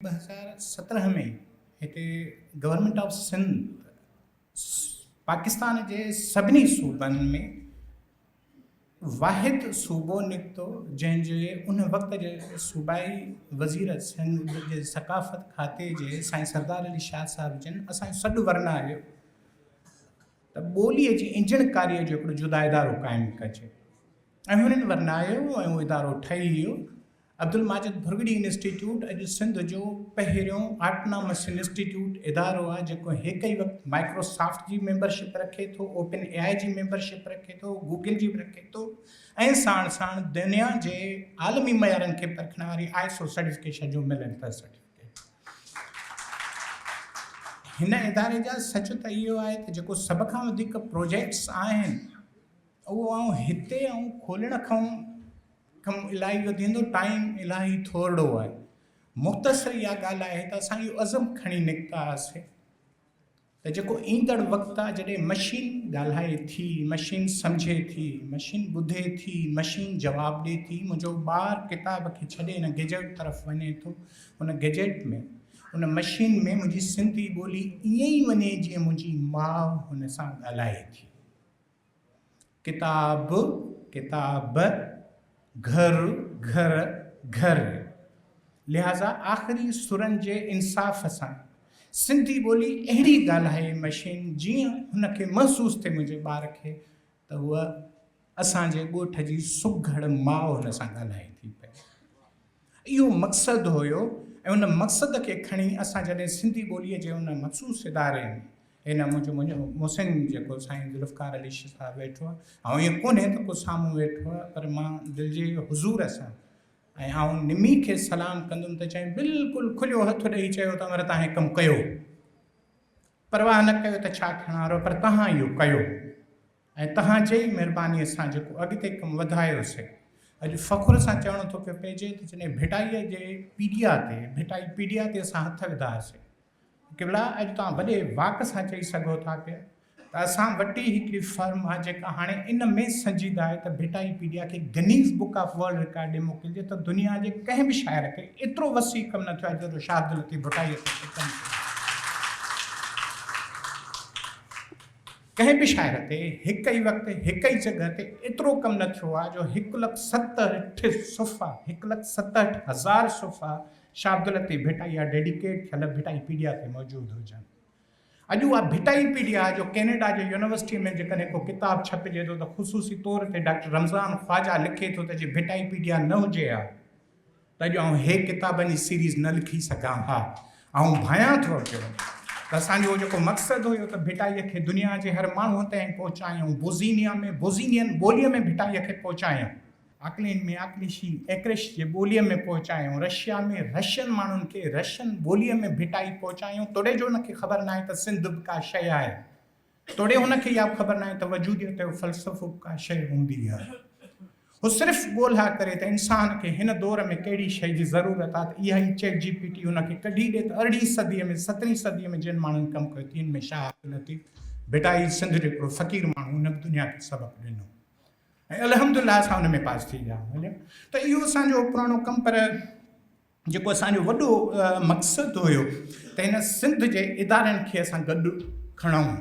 2017 ۾ هتي government of Sindh Pakistan جي سڀني صوبن ۾ واحد صوبو نڪتو جنهن جي ان وقت جي صوبائي وزير سنڌ جي ثقافت کاتي جي سائين سردار علي شاهه صاحب جن اسان جو سڏ ورنايو ته ٻوليء جي انجڻڪاريء جو هڪڙو جدا ادارو قائم ڪجي ۽ هنن ورنايو ۽ اهو ادارو ٺهي ويو. عبدالماجد ڀرڳڙي انسٽيٽيوٽ اڄ سنڌ جو پهريون آٽنامس انسٽيٽيوٽ ادارو آهي جيڪو هڪ ئي وقت مائڪروسافٽ جي ميمبرشپ رکي ٿو، اوپن اي آء جي ميمبرشپ رکي ٿو، گوگل جي به رکي ٿو ۽ ساڻ ساڻ دنيا جي عالمي معيارن کي پرکڻ واري I S O certification جو مليل اٿس سرٽيفڪيٽ. هن اداري جا سچ ته اهو آهي ته جيڪو سڀ کان وڌيڪ پروجيڪٽس آهن اهو آئون هتي آئون کولڻ کان ڪم الاهي وڌي ويندو ٽائيم الاهي ٿورڙو آهي مختصر اها ڳالهه آهي ته اسان اهو عزم کڻي نڪتا هئاسي ته جيڪو ايندڙ وقت آهي جڏهن مشين ڳالهائي ٿي مشين سمجهي ٿي مشين ٻڌي ٿي مشين جواب ڏي ٿي منهنجو ٻار ڪتاب کي ڇڏي هن گيجيٽ طرف وڃي ٿو ان گيجيٽ ۾ ان مشين ۾ منهنجي سنڌي ٻولي ائين ئي وڃي جيئن منهنجي ماء هن سان ڳالهائي ٿي. ڪتاب، ڪتاب، گهر، گهر، گهر. لهٰذا آخري سرن جي انصاف سان سنڌي ٻولي اهڙي ڳالهائي مشين جيئن هن کي محسوس ٿئي منهنجي ٻار کي ته هوء اسان جي ڳوٺ جي سگهڙ ماء هن سان ڳالهائي ٿي پئي. اهو مقصد هيو ۽ ان مقصد کي کڻي اسان جڏهن سنڌي ٻوليء جي ان مخصوص اداري ۾ هن منهنجو منهنجو محسن جيڪو سائين ذوالفقار علي شاهه صاحب ويٺو آهي آئون ائين ڪونهي ته ڪو سامهون ويٺو آهي پر مان دل جي حضور سان ۽ آئون نمي کي سلام ڪندم ته چيائين بلڪل کليو هٿ ڏئي چيو ته امر تهان هي ڪم ڪيو پرواهه نه ڪيو ته ڇا ٿيڻ وارو پر تهان اهو ڪيو ۽ توهان جي ئي مھربانيء سان جيڪو اڳتي ڪم وڌايوسين. اڄ فخر سان چوڻو ٿو پيو پئجي ته جڏهن ڀٽائيء جي پيڊيا تي، ڀٽائي پيڊيا تي اسان هٿ وڌاسين. قبلا اڄ توهان وڏي واڪ سان چئي سگهو ٿا پيا ته اسان وٽ ئي هڪڙي فرم آهي جيڪا هاڻي ان ۾ سنجيده آهي ته ڀٽائي پيڊيا کي Guinness book of world record ڏي موڪلجي ته دنيا جي ڪنهن به شاعر تي ايترو وسيع ڪم نه ٿيو آهي جيترو شاهه عبداللطيف ڀٽائيء تي ڪم ٿيو آهي. ڪنهن به شاعر تي هڪ ئي وقت هڪ ئي جڳهه تي ايترو ڪم نه ٿيو آهي جو هڪ لک ستهٺ صفحا، هڪ لک ستهٺ هزار صفحا شاهه عبداللطيف ڀٽائي جا ڊيڊيڪيٽ ٿيل ڀٽائي پيڊيا تي موجود هجن. اڄ اها ڀٽائي پيڊيا جو ڪينيڊا جي يونيورسٽيء ۾ جيڪڏهن ڪو ڪتاب ڇپجي ٿو ته خصوصي طور تي ڊاڪٽر رمضان خواجه لکي ٿو ته جي ڀٽائي پيڊيا نه هجي ها ته اڄ آئون هي ڪتابن جي سيريز نه لکي سگهان ها. آئون ڀانيان ٿو پيو ته اسان جو جيڪو مقصد هيو ته ڀٽائيء کي دنيا جي هر ماڻهوء تائين پهچايون، بوزينيا ۾ بوزينين ٻوليء ۾ ڀٽائيء کي پهچايون، آڪلينڊ ۾ آڪليشي، ايڪرش، جي ٻوليء ۾ پهچايون، رشيا ۾ رشين ماڻهن کي رشين ٻوليء ۾ ڀٽائي پهچايون، توڙي جو ان کي خبر ناهي ته سنڌ به ڪا شيء آهي. توڙي هن کي اها به خبر ناهي ته وجوديت جو فلسفو به ڪا شيء هوندي آهي. هو صرف ڳولها ڪري ته انسان کي هن دور ۾ ڪهڙي شيء جي ضرورت آهي ته اها ئي چيٽ جي پي ٽي هن کي ڪڍي ڏي ته ارڙهين صديء ۾ سترهين صديء ۾ جن ماڻهن ڪم ڪيو تن ۾ شاهه عبداللطيف ڀٽائي سنڌ جو هڪڙو فقير ماڻهو هن به دنيا کي سبق ڏنو ۽ الحمدلله اسان ان ۾ پاس ٿي ويا هليا ته اهو اسان جو پراڻو ڪم پر جيڪو اسان جو وڏو مقصد هيو ته هن سنڌ جي ادارن کي اسان گڏ کڻون،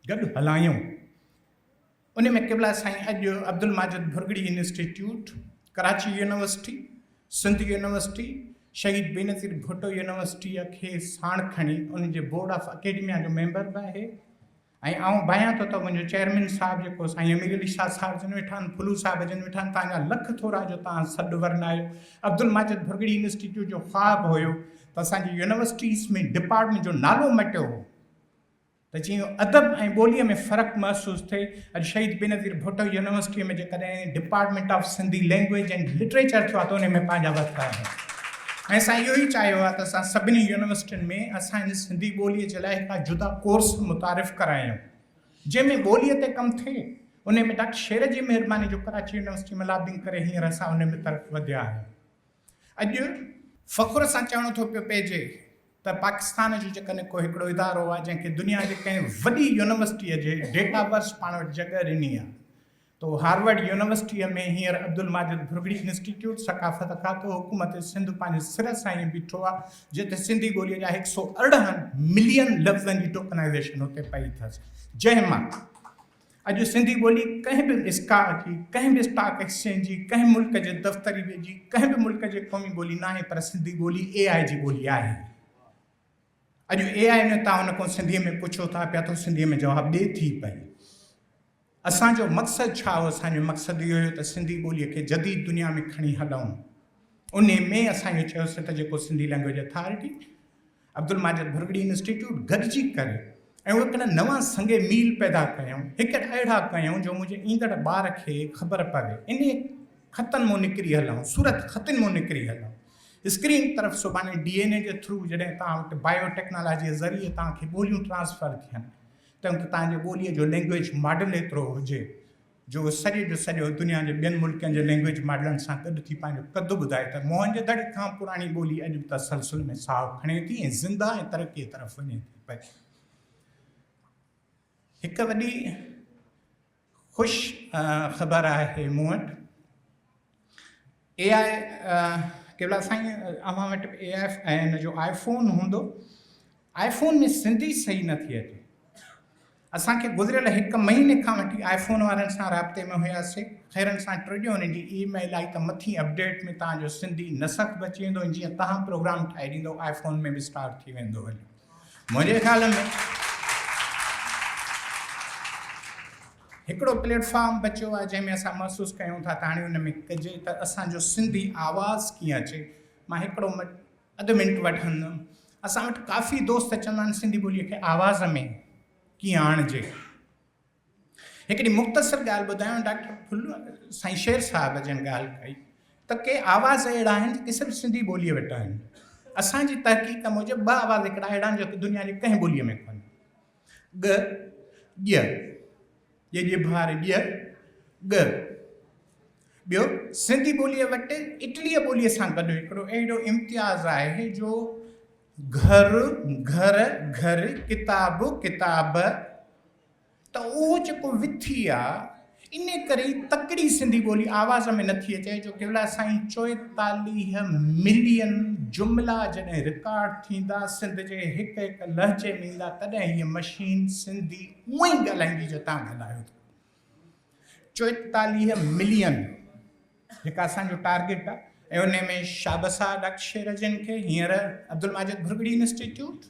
گڏ هلايون. ان ۾ قبلا سائين اڄ Abdul Majid Bhurgri institute, Karachi university, Sindh university, Shaheed Benazir Bhutto يونيورسٽيء کي ساڻ کڻي ان جي بورڊ آف اڪيڊميا جو ميمبر به آهي. ۽ آئون ڀانيان ٿو ته منهنجو چيئرمين صاحب جيڪو سائين امير علي شاهه صاحب جن ويٺا آهن، ڦلو صاحب جن ويٺا آهن، توهان جا لک ٿورا جو توهان سڏ ورنايو. عبدالماجد ڀرڳڙي انسٽيٽيوٽ جو خواب هيو ته اسان جي يونيورسٽيز ۾ ڊپارٽمينٽ جو نالو مٽيو هو ته جيئن ادب ۽ ٻوليء ۾ فرق محسوس ٿئي. اڄ شهيد بينظير ڀٽو يونيورسٽيء ۾ جيڪڏهن department of Sindhi language and literature ٿيو آهي ته ان ۾ پنهنجا ورتا آهن. ۽ اسان اهو ئي چاهيو آهي ته اسان سڀني يونيورسٽين ۾ اسان هن سنڌي ٻوليء جي لاء هڪ جدا ڪورس متعارف ڪرايون جنهن ۾ ٻوليء تي ڪم ٿئي. انهي ۾ ڊاڪٽر شير جي مهرباني جو ڪراچي يونيورسٽي ۾ لابنگ ڪري هينئر اسان ان ۾ طرف وڌيا آهيون. اڄ فخر سان چوڻو ٿو پيو پئجي ته پاڪستان جو جيڪڏهن ڪو هڪڙو ادارو آهي جنهن کي دنيا جي ڪنهن وڏي يونيورسٽيء جي ڊيٽا ورس پاڻ وٽ جڳهه ڏني آهي. تو هارورڊ يونيورسٽيء ۾ هينئر عبدالماجد ڀرڳڙي انسٽيٽيوٽ ثقافت کاتو حڪومت سنڌ پنهنجي سر سان ئي بيٺو آ جتي سنڌي ٻوليء جا هڪ سو 18 ملين لفظن جي ٽوڪنائيزيشن اتي پئي اٿس جنهن مان اڄ سنڌي ٻولي ڪنهن به اسڪا جي ڪنهن به اسٽاڪ ايڪسچينج جي ڪنهن ملڪ جي دفتري جي ڪنهن به ملڪ جي قومي ٻولي ناهي پر سنڌي ٻولي اي آء جي ٻولي آهي. اڄ اي آء ۾ توهان ان کان سنڌيء ۾ پڇو ٿا پيا ته سنڌيء ۾ جواب ڏئي ٿي پئي. اسان جو مقصد ڇا هو؟ اسان جو مقصد اهو هيو ته سنڌي ٻوليء کي جديد دنيا ۾ کڻي هلون. انهي ۾ اسان اهو چيوسين ته جيڪو Sindhi language authority, Abdul Majid Bhurgri institute گڏجي ڪري ۽ اهي هڪڙا نوان سنگ ميل پيدا ڪيائون، هڪڙا اهڙا ڪيائون جو منهنجي ايندڙ ٻار کي خبر پوي. انهي خطن مون نڪري هلون، صورت خطن مون نڪري هلون. اسڪرين طرف سڀاڻي ڊي اين اي جي ٿرو جڏهن توهان وٽ بايو ٽيڪنالاجيء ذريعي توهان کي ٻوليون ٽرانسفر ٿين تنهن وقت توهان جي ٻوليء جو لينگويج ماڊل ايترو هجي جو اهو سڄي جو سڄو دنيا جي ٻين ملڪن جي لينگويج ماڊلن سان گڏ ٿي پنهنجو قد ٻڌائي ته موهن جي دڙي کان پراڻي ٻولي اڄ به تسلسل ۾ ساهه کڻي ٿي ۽ زنده ۽ ترقيء طرف وڃي ٿي پئي. هڪ وڏي خوش خبر آهي مون وٽ اي آء قبلا سائين اوهان وٽ به اي آء ۽ ان جو آء فون هوندو آء فون ۾ سنڌي صحيح نه ٿي اچي اسان کي گذريل هڪ مهيني کان وٺي آء فون وارن سان رابطي ۾ هياسي خيرن سان ٽرڄو انهن جي اي ميل آئي ته مٿين اپڊيٽ ۾ توهان جو سنڌي نسخ به اچي ويندو ۽ جيئن توهان پروگرام ٺاهي ڏيندو آء فون ۾ به اسٽارٽ ٿي ويندو هليو منهنجي خيال ۾ هڪڙو پليٽ فارم بچيو آهي جنهن ۾ اسان محسوس ڪيون ٿا ته هاڻي ان ۾ ڪجي ته اسان جو سنڌي آواز ڪيئن اچي. مان هڪڙو اڌ منٽ وٺندم. اسان وٽ ڪافي دوست چوندا آهن سنڌي ٻوليء کي آواز ۾ ڪيئن آڻجي. هڪڙي مختصر ڳالهه ٻڌايان ڊاڪٽر ڦل سائين شير صاحب جن ڳالهه ڪئي ته ڪي آواز اهڙا آهن جيڪي صرف سنڌي ٻوليء وٽ آهن. اسان جي تحقيق موجب ٻه آواز هڪڙا اهڙا آهن جيڪي دنيا جي ڪنهن ٻوليء ۾ ڪونهن. ڳ، ڄ، ڄ ڄڀار ڄ، ڳ. ٻيو سنڌي ٻوليء وٽ اٽليء ٻوليء سان گڏ هڪڙو اهڙو امتياز آهي جو گهر، گهر، گهر، ڪتاب، ڪتاب، ته اهو جيڪو وٿي آ، انهي ڪري ئي تڪڙي سنڌي ٻولي آواز ۾ نٿي اچي جو قبلا سائين 44 ملين جملا جڏهن رڪارڊ ٿيندا سنڌ جي هڪ هڪ لهجي ۾ ايندا تڏهن هيء مشين سنڌي اونئن ئي ڳالهائيندي جو تان ڳالهايو ٿا. 44 ملين جيڪا اسان جو ٽارگيٽ آ ۽ انهي ۾ شابس آ ڊاڪٽر شير جن کي هينئر Abdul Majid Bhurgri institute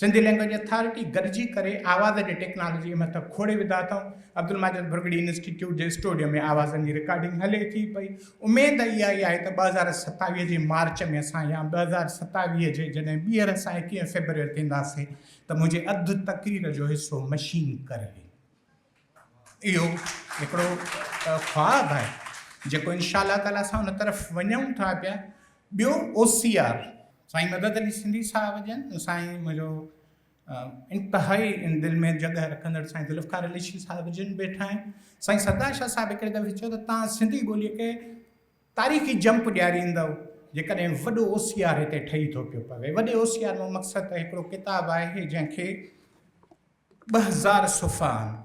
Sindhi language authority گڏجي ڪري آواز جي ٽيڪنالاجي مٿان کوڙي وڌا اٿئون. عبدالماجد ڀرڳڙي انسٽيٽيوٽ جي اسٽوڊيو ۾ آوازن جي رڪارڊنگ هلي ٿي پئي. اميد اها ئي آهي ته 2027 جي مارچ ۾ اسان يا 2027 جي جڏهن ٻيهر اسان ايڪيهين فيبروري تي اينداسين ته منهنجي اڌ تقرير جو حصو مشين ڪري. اهو هڪڙو خواب آهي جيڪو انشاء الله تعاليٰ اسان ان طرف وڃون ٿا پيا. ٻيو او سي آر سائين مدد علي سنڌي صاحب جن سائين منهنجو انتهائي دل ۾ جڳهه رکندڙ سائين ذوالفقار علي شيخ صاحب جن ويٺا آهن. سائين سردار شاهه صاحب هڪڙي دفعي چيو ته توهان سنڌي ٻوليء کي تاريخي جمپ ڏياريندؤ جيڪڏهن وڏو او سي آر هتي ٺهي ٿو پيو پوي. وڏي او سي آر مان مقصد ته هڪڙو ڪتاب آهي جنهن کي 2000 صفحا آهن.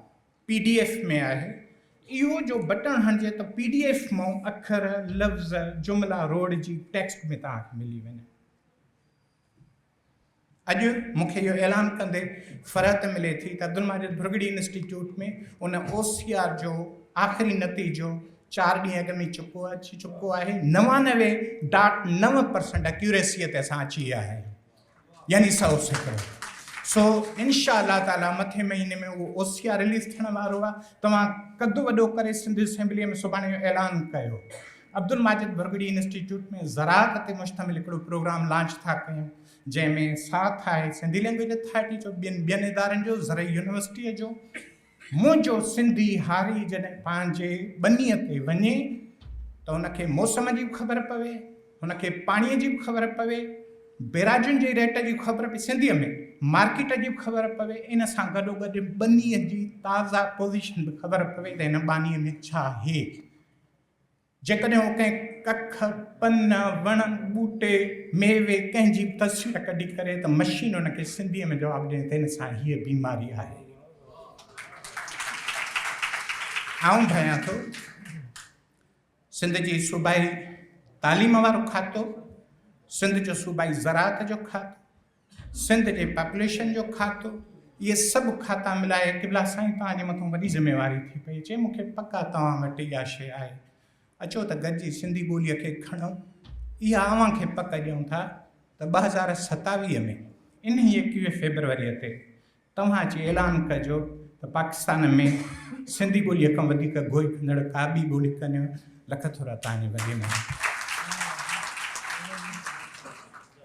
پي ڊي ايف ۾ آهي. اهو جو بٽڻ هڻجي ته پي ڊي ايف مان اکر، لفظ، جملا روڙجي ٽيڪسٽ ۾ توهان کي ملي وڃن. اڄ مون کي اهو اعلان ڪندي فرحت ملي ٿي ته عبدالماجد ڀرڳڙي انسٽيٽيوٽ ۾ ان او سي آر جو آخري نتيجو چار ڏينهن اڳ ۾ چڪو اچي چڪو آهي. نوانوي ڊاٽ نو پرسنٽ اڪيوريسيء تي اسان اچي ويا آهيون. يعني 100%. سو انشاء الله تعالي مٿين مهيني ۾ اهو او سي آر رليز ٿيڻ وارو آهي. توهان قد وڏو ڪري سنڌ اسيمبليء ۾ سڀاڻي اهو اعلان ڪيو. عبدالماجد ڀرڳڙي انسٽيٽيوٽ ۾ زراعت تي مشتمل هڪڙو پروگرام لانچ ٿا ڪيون جنهن ۾ ساٿ آهي سنڌي لينگويج اٿارٽي جو، ٻين ٻين ادارن جو، زرعي يونيورسٽيء جو. منهنجو سنڌي هاري جڏهن پنهنجي ٻنيء تي وڃي ته هن کي موسم جي به خبر پوي، هن کي پاڻيء جي به خبر پوي، بيراجن جي ريٽ جي به خبر پوي، سنڌيء ۾ مارڪيٽ جي به خبر پوي، ان سان گڏوگڏ ٻنيء جي تازه پوزيشن به خبر پوي ته هن ٻانهيء ۾ ڇا آهي. جيڪڏهن هو ڪنهن ڪک، پن، وڻ، ٻوٽي، ميوي ڪنهن جي به تصوير ڪڍي ڪري ته مشين ان کي سنڌيء ۾ جواب ڏئي ته هن سان هيء بيماري آهي. آئون ڀانيان ٿو سنڌ جي صوبائي تعليم وارو کاتو، سنڌ جو صوبائي زراعت جو کاتو، سنڌ جي پاپوليشن جو کاتو، اهي سڀ کاتا ملائي قبلا سائين توهان جي مٿان وڏي ذميواري ٿي پئي اچي، مون کي پڪ آ توهان وٽ اها شيء آهي، اچو ته گڏجي سنڌي ٻوليء کي کڻون، اها اوهان کي پڪ ڏيون ٿا ته 2027 ۾ انهي 21 فيبروريء تي توهان اچي اعلان ڪجو ته پاڪستان ۾ سنڌي ٻوليء کان وڌيڪ گوئي ڪندڙ ڪا ٻي ٻولي ڪانهي. لک ٿورا توهان جي وڏي مهرباني.